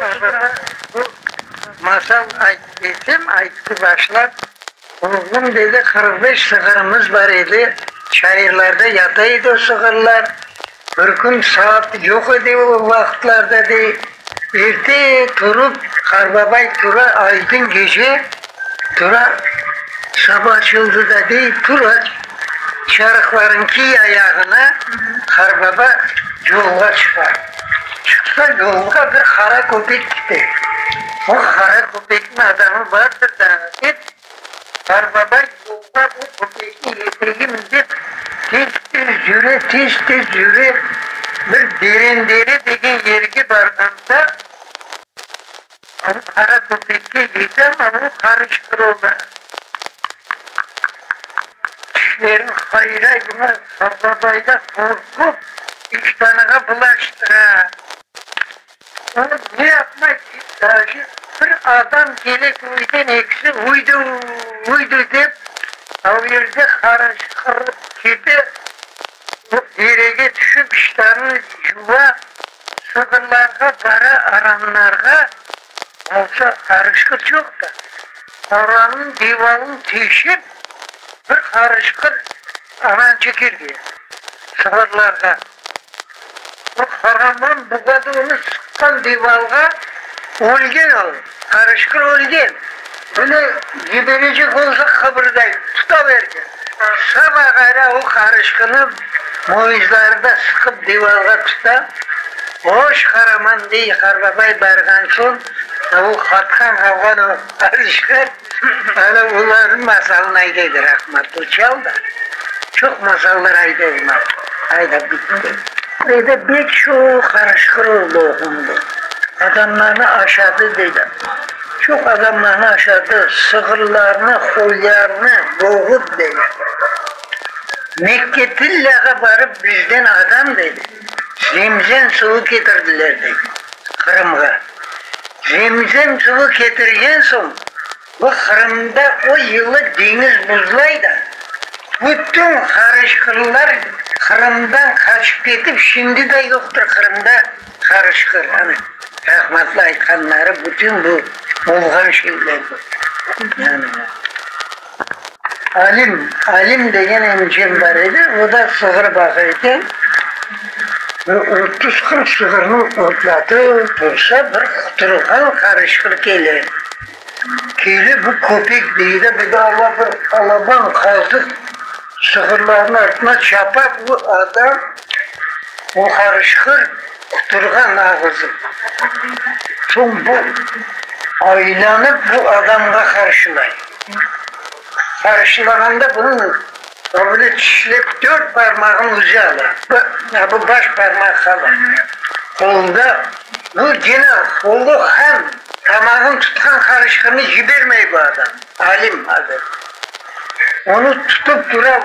Baba bu masal ayt desem, ayttı başlap, Oğlum, dedi, 45 sığırımız bar edi, çayırlarda yata edi o sığırlar. Bir kün saat yoq edi o vaqıtlarda, dey. Erte turıp, qarbabay tura, aydın gece tura, saba açıldı da, dey, tura, çarıqların kiy ayağına, qarbaba yolğa çıqa. Çıqsa, yolğa bir qara köpek kete. O qara köpekniñ adamı bardır da, dep, qarbaba yolğa bu köpekni yeteyim dep, tez-tez yüre, tez-tez yüre, bir Derendere degen yerge barğanda, o qara köpekke yete, amma o qarıştır ola. Tişlerini qayray, buña Qarbabayda qorqup, iştanığa bulaştıra. O ne yapmay ki, daje bir adam kele köyden ekisi uydu, uydu dep, o yerde qarışqırıp kete, o derege tüşip iştanını yuva, sığırlarğa bara, aranlarğa, bolsa qarışqır çoq da. Qoranıñ divalın teşip, bir qarışqır arançı kirgen sığırlarğa. O qaraman buğadı onı sıqqan divalğa, ölgen o, qarışqır ölgen. Bunı yiberecek olsa qıbırday, tuta bergen. Saba ğayra o qarışqını moyuzları da sıqıp divalğa tuta. Hoş qaraman, dey qarbabay barğan soñ, o qatqan qalğan o qarışqır, ana olarnıñ masalını aytaydı rahmatlı çal da. Çoq masallar aytaydı maña, aydap bitti. Dedi, bek çoq qarışqır oldı oğlum, dedi. Adamlarnı aşadı, dedi. Çoq adamlarnı aşadı, sığırlarnı, qoylarnı boğup, dedi. Mekke Tillâğa barıp bizden adam, dedi, zemzem suvu ketirdiler, dedi, Qırımğa. Zemzem suvu ketirgen soñ, bu Qırımda o yılı deñiz buzlay da, bütün qarışqırlar Qırımdan qaçıp ketip, şimdi de yoqtır Qırımda qarışqır. Ana, rahmatlı aytqanları bütün bu olğan şeylerdir. Yani. Alim, Alim degen emcem bar edi, o da sığır baqa eken. Bir 30-40 sığırnı otlatıp tursa, bir quturğan qarışqır kele. Kele bu köpek dey de, bir de ala bir alaban qazıq sığırlarnıñ artına çapa, bu adam, o qarışqır quturğan ağızı. Soñ bu aylanıp bu adamğa qarşılay. Qarşılağanda bunıñ öbüni tişlep dört parmağını üze ala. Bu baş parmağı qala. Qolunda bu gene qolu ham tamağını tutqan qarışqırnı yibermey bu adam, Alim adı. Onı tutıp tura,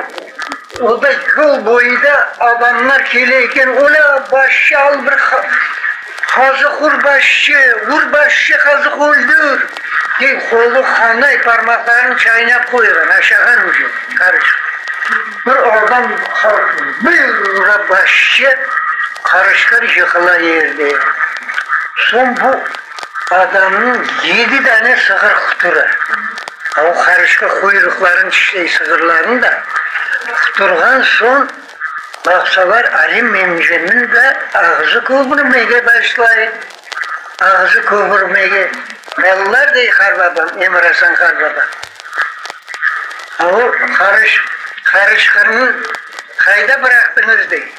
o da yol boyu da adamlar kele eken, olâ, başçı al bir qazıq ur başçı, ur başçı, qazıq öldür, dey, qolu qanay, parmaqlarını çaynap qoyğan, aşağan uje, qarışıq. Bir adam bir ura başçı, qarışqır yıqıla yerde. Soñ bu adamnıñ yedi dane sığır qutura. A o qarışqır quyruqlarını tişley sığırlarnı da. Quturğan soñ baqsalar Alim emceniñ de ağzı köbürmege başlay. Ağzı köbürmege. Balalar, dey qarbabam, Emir-Asan qarbaba, a o qarış, qarışqırnı qayda bıraqtıñız, dey.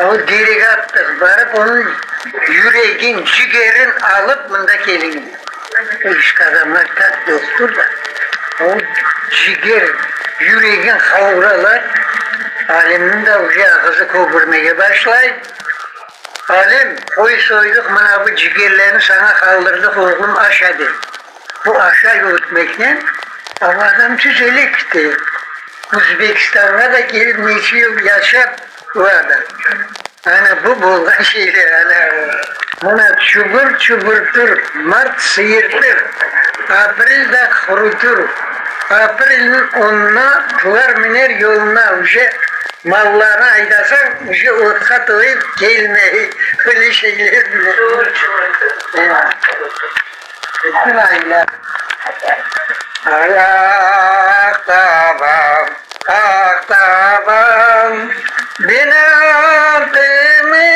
A o derege attıq, barıp onıñ yüregin, cigerin alıp mında keliñ, dey. O işki adamlar tak doqtur da, o ciger, yüregin qavuralar, Alimniñ de uje ağızı köbürmege başlay. Alim, qoy soydıq, mına bu cigerlerni saña qaldırdıq, oğlum, aşa, dey. Bu aşa ötmeknen adam tüzele kite. Özbekistanğa da kelip neçe yıl yaşap o adam. Ana bu bolğan şeyler, ana. Mına çubur çuburtur, mart sıyırtır, aprel da qurutur. Aprelniñ onuna bular miner yoluna, uje. Mallarnı aydasañ, uje otqa toyıp kelmey, öyle şeyler bile. Bütün aile. Ayaq taban, aq taban, Ben atımı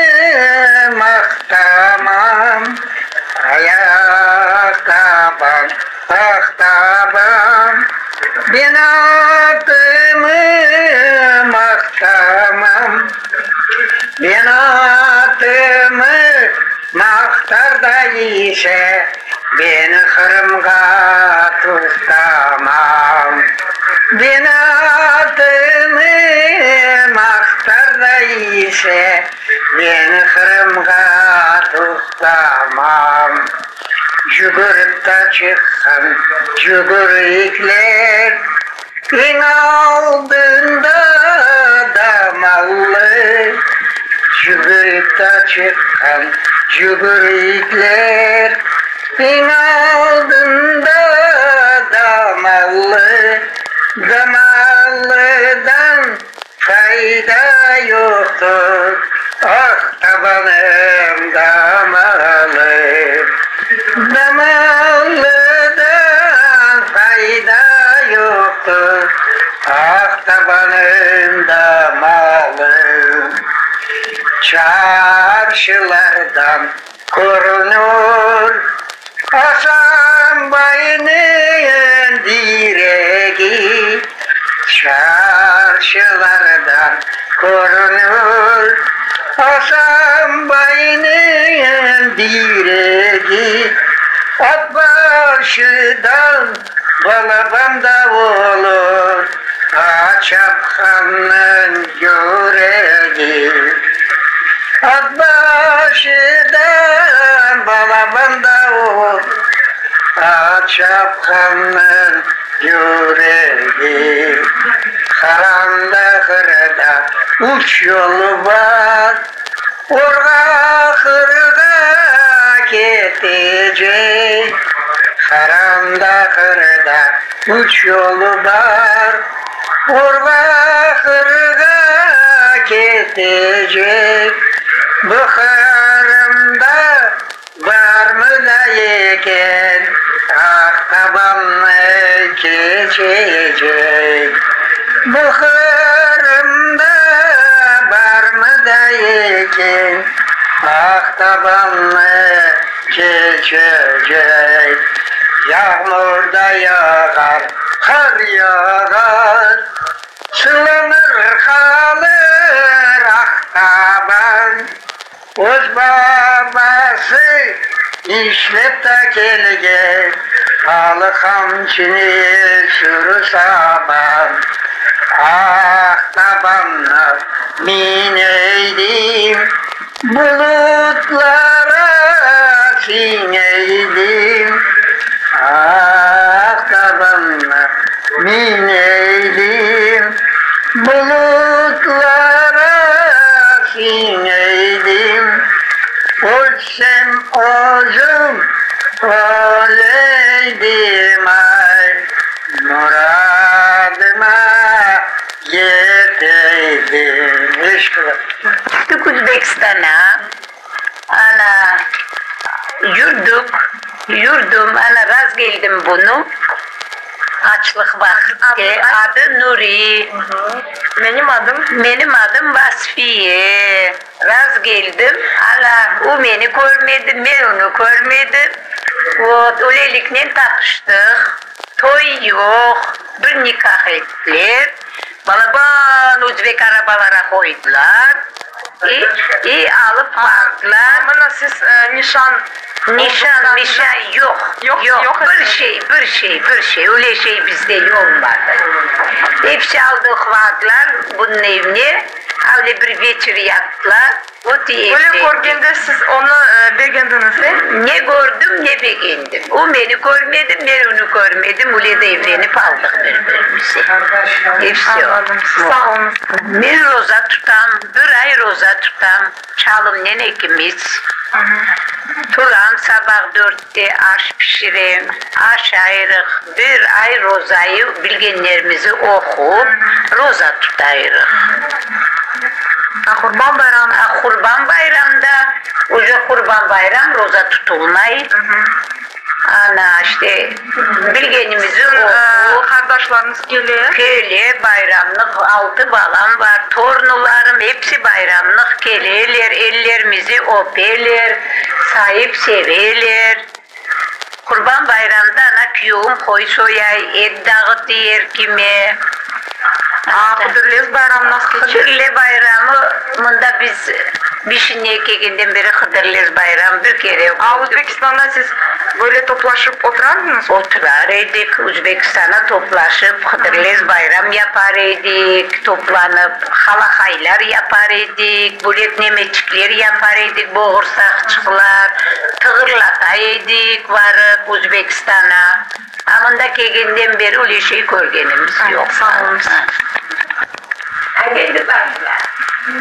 maqtamam. Ayaq taban, aq taban, Ben atımı maqtamam. Ben atımı maqtar da ise, Beni Qırımğa tutamam. Ben atımı maqtar da ise, Beni Qırımğa tutamam. Cügürip da çıqqan cügürikler, Eñ aldında damallı. Cügürip da çıqqan cügürikler, Eñ aldında damallı. Damallıdan fayda yoqtır, Ah, tabanım damalı. Damallıdan fayda yoqtır, Ah, tabanım damalı. Çarşılardan körünür Asan baynıñ diregi. Çarşılardan körünür Asan baynıñ diregi. At başıdan balaban da olur, At çapqannıñ yüregi. At başıdan balaban da olur, At çapqannıñ yüregi. Qaranda qırda üç yolu bar, Orğa qırğa ketecek. Qaranda qırda üç yolu bar, Orğa qırğa ketecek. Bu Qırımda Barmı da eken aq tabannı keçecek? Bu Qırımda barmı da eken aq tabannı keçecek? Yağmur da yağar, qar yağar, Sılanır qalır aq taban. Öz babası işlep da kelgen, Alı qamçını sürü saban. Aq tabanna mineydim, Bulutlara siñeydim. Aq tabanna mineydim, Bulutlara siñeydim. Ölsem özüm öleydim, ay, Muradıma yeteydim. Kettik Özbekistana, ana, yürdik, yürdim, ana, rast keldim bunı. Açlıq vaqıtte. Adı Nuri. Menim adım? Menim adım Vasfiye. Rast keldim. Ana, o meni körmedi, men onı körmedim. Vot, öyleliknen tapıştıq. Toy yoq, bir nikah ettiler. Balaban özbek arabalara qoydılar. İ, i alıp bardılar. Mına siz nişan Nişan, mişan yoq, yoq, bir şey, bir şey, bir şey, öyle şey bizde olmadı. Episi aldıq vardılar bunıñ evine, öyle bir veçer yaptılar, vot i Böyle körgende siz onı begendiñiz, e? Ne kördim, ne begendim. O meni körmedi, men onı körmedim, öyle de evlenip aldıq bir-birimizi. E vsö. Añladım. Sağ oluñız. Men roza tutam, bir ay roza tutam, çalımnen ekimiz. Turam sabah dörtte, aş pişirem, aşayrıq, bir ay rozayı bilgenlerimizi oqup, roza tutayırıq. A Qurban bayram? A Qurban bayramda, uje Qurban bayram roza tutulmay. Ana, işte, bilgenimizi oqup. Qardaşlarıñız kele? Kele, bayramlıq, altı balam bar, tornularım, episi bayramlıq keleler, ellerimizi öpeler, sayıp seveler. Qurban bayramda, ana, küyevim qoy soyay, et dağıtı er kime. A Hıdırlez bayramı nasıl keçe? Hıdırle bayramı, mında biz Bişinge kelgenden beri Hıdırlez bayramı bir kere. A Özbekistanda siz böyle toplaşıp oturardıñız? Oturar edik, Özbekistana toplaşıp Hıdırlez bayram yapar edik, toplanıp halahaylar yapar edik, bölek nemeçikler yapar edik, boğursaqçıqlar, tığırlata edik varıp Özbekistana. A mında kelgenden beri öyle şey körgenimiz yoq. Sağ oluñız. Endi başla,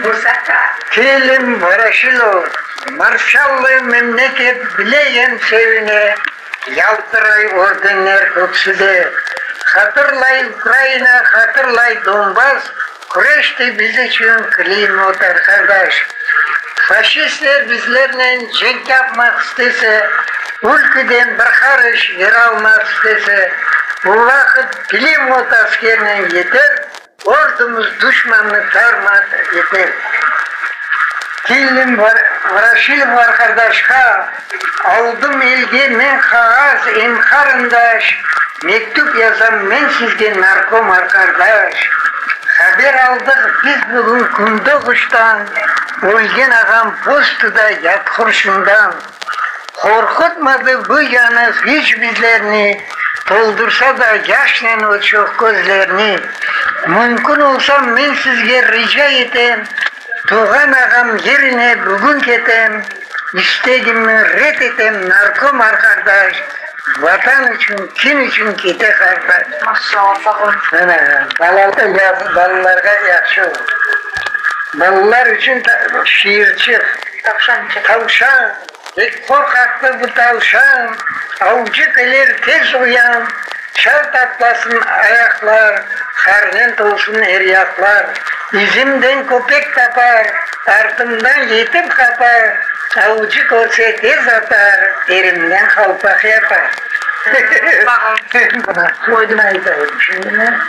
Musa-ka. Kelim Voroşilov, marşallı memleket bileyem sevine, Yaltıray ordenler köksüde. Hatırlay Ukraina, hatırlay Donbass, Küreşti biz içün Klimot arqadaş. Faşistler bizlernen cenk yapmaq istese, Ülküden bir qarış yer almaq istese, Bu vaqıt Klimot askernen yeter, Ordumız duşmannı tar-mar eter. Keldim Voroşilov arqadaşqa, Aldım elge men qağaz em qarındaş, Mektüp yazam men sizge narkom arqadaş. Haber aldıq biz bugün Kündoğuştan, Ölgen ağam postuda yat qurşundan. Qorqutmadı bu yanıq hiç bizlerni, Toldursa da yaşnen o çoq közlerni. Mümkün olsa men sizge rica etem, Tuvğan ağam yerine bugün ketem, İstegimni red etem, narkom arqadaş, Vatan içün, kin içün kete qardaş. Maşallah, sağ oluñ. Ana, balalarğa yahşı olur. Balalar içün şiirçiq. Tavşançıq. Tavşan, pek qorqaqtır bu tavşan, Avcı kelir, tez uyan, Çalt atlasın ayaqlar, Qarnen tolsun er yaqlar. İzimden köpek tapar, Artımdan yetip qapar, Avcı körse tez atar, Terimden qalpaq yapar. Qoydum aytayım şimdi men.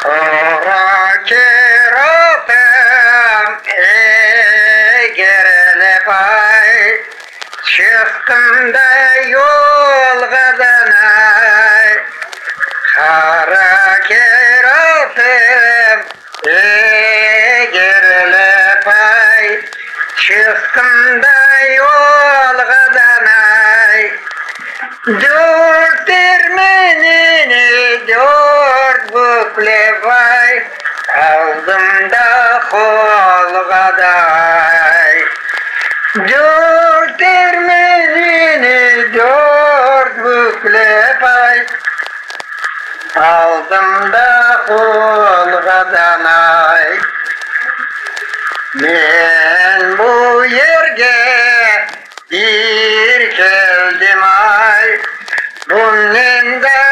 Qara keratım egerlep ay, Çıqtım da yolğadan ay. Qara keratım egerlep ay, Çıqtım da yolğadan ay. Dört ermenini dört büklep ay, Aldım da qolğa ay. Dört ermenini dört büklep ay, Aldım da qolğa ay. Men bu yerge Bir keldim ay, bunnen da.